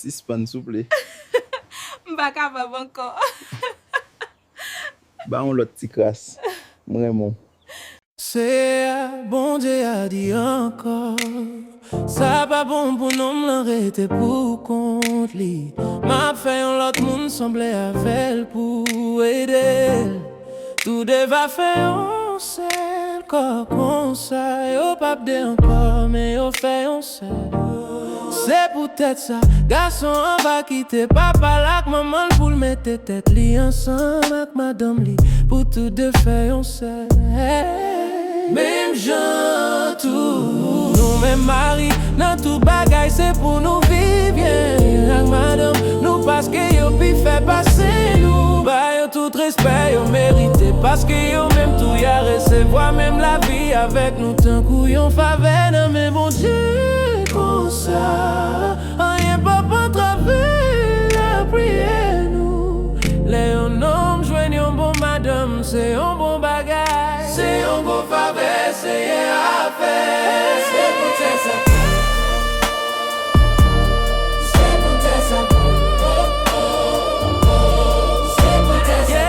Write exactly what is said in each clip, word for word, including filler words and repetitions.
Sispann, souple. M pa kapab ankò. Ba yon lòt ti kras. M renmen w. Seyè Bondye a di ankò, sa pa bon pou nonm lan rete pou kont li. M ap fè yon lòt moun sanble avè l pou ede l. Toude va fè yon sèl kò, konsa yo p ap de ankò, men yo fè yon sèl. Se poutèt sa, gason an va kite papa l ak manman l pou l mete tèt li ansanm ak madanm li, pou toude fè yon sèl. Hey, menm jan tou, nou menm mari, nan tout bagay se pou nou viv byen ak madanm nou, paske yo pi fè pase nou. Ba yo tout respè yo merite, paske yo menm tou y a resevwa menm lavi avèk nou, tankou yon favè nan men Bondye. Konsa, anyen p ap antrave lapriyè nou. Lè yon nonm jwenn yon bon madanm, se yon bon bagay. Se yon gwo favè Seyè a fè. Se poutèt sa. Se poutèt sa. Se poutèt sa.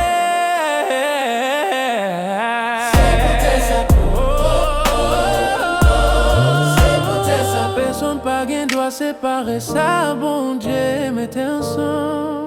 Se poutèt sa. Se poutèt sa. Pèsonn pa gen dwa separe sa Bondye mete ansanm.